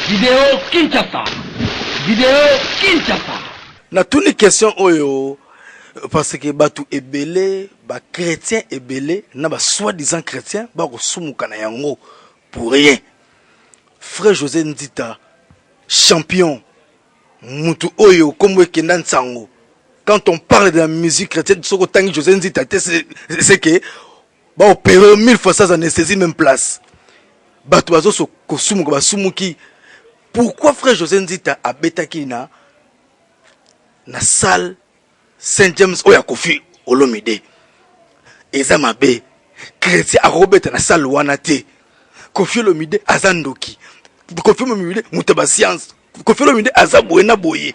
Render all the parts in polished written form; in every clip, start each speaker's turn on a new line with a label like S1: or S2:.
S1: Video Kinshasa. Video Kinshasa.
S2: Natuni question oyo parce que batu ebele ba chrétiens ebele na ba soi-disant chrétiens bakosumuka na yango pour rien. Frère José Nzita champion mutu oyo kombo ekenda nsango, quand on parle de la musique chrétienne, soki otangi José Nzita te, c'est que ba opérer mille fois sans anesthésie même place. Bato bazo kosumuka, basumuki. Pourquoi frère José Nzita abetaki na salle Saint James oyo ya Koffi Olomide? Eza mabe, chrétien akobeta na salle wana te. Koffi Olomide aza ndoki, Koffi Olomide moto ya bascience, Koffi Olomide aza boye na boye.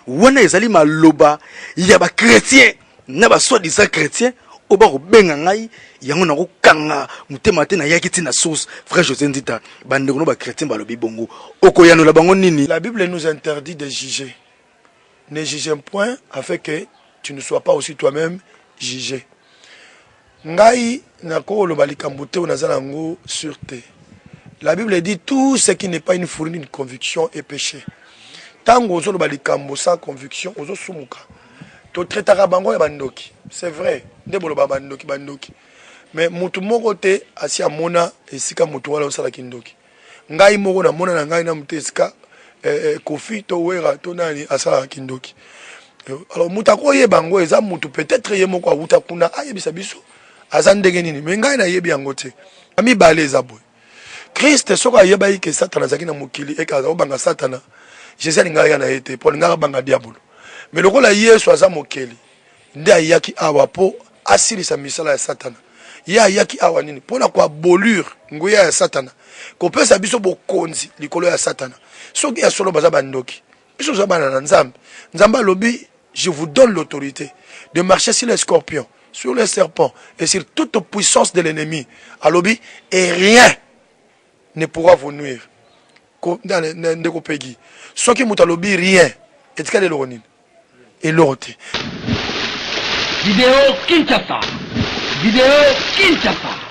S2: Wana ezali maloba ya bachrétien na basoi-disant chrétien oyo bakobenga ngai yango. Nakokanga motema te, nayaki ntina source. Frère José Nzita, bandeko no bachrétien balobi bongo, okoyanola bango nini?
S3: La Bible nous interdit de juger. Ne jugez point afin que tu ne sois pas aussi toi-même jugé. Ngai nakoloba likambo te oyo naza nango sûr te. La Bible dit: tout ce qui n'est pas une fourni d'une conviction est péché. Ntango ozoloba likambo sans conviction, ozosumuka. Totraitaka bango ya bandoki, c'est vrai, nde boloba bandoki, bandoki, mais motu moko te asi amona esika motu wana osalaki ndoki. Ngai moko namona na ngai namu te esika Koffi to Wera to nani asalaka kindoki. Alors moto akoyeba yango eza motu peut-être ye moko awuta kuna, ayebisa biso aza ndenge nini, mais ngai nayebi yango te. Mibale eza boye: Christ soki ayebaki ke Satana azalaki na mokili, eke aza kobanga Satana, Jésus alingaka ya na ye te, mpo alingaka banga diabolo. Mais lokola Yesu aza mokeli, nde ayaki awa mpo asilisa misala ya Satana. Ye ayaki awa nini? Mpona koabolir nguya ya Satana, kopesa biso bokonzi likolo ya Satana. Soki ya solo baza bandoki, biso toza bana na Nzambe. Nzambe alobi: "Je vous donne l'autorité de marcher sur les scorpions, sur les serpents et sur toute puissance de l'ennemi." Alobi: "Et rien ne pourra vous nuire." Ndeko Pegi, soki moto alobi rien, etikali eloko nini? Eloko te.
S1: Video Kinshasa. Video Kinshasa.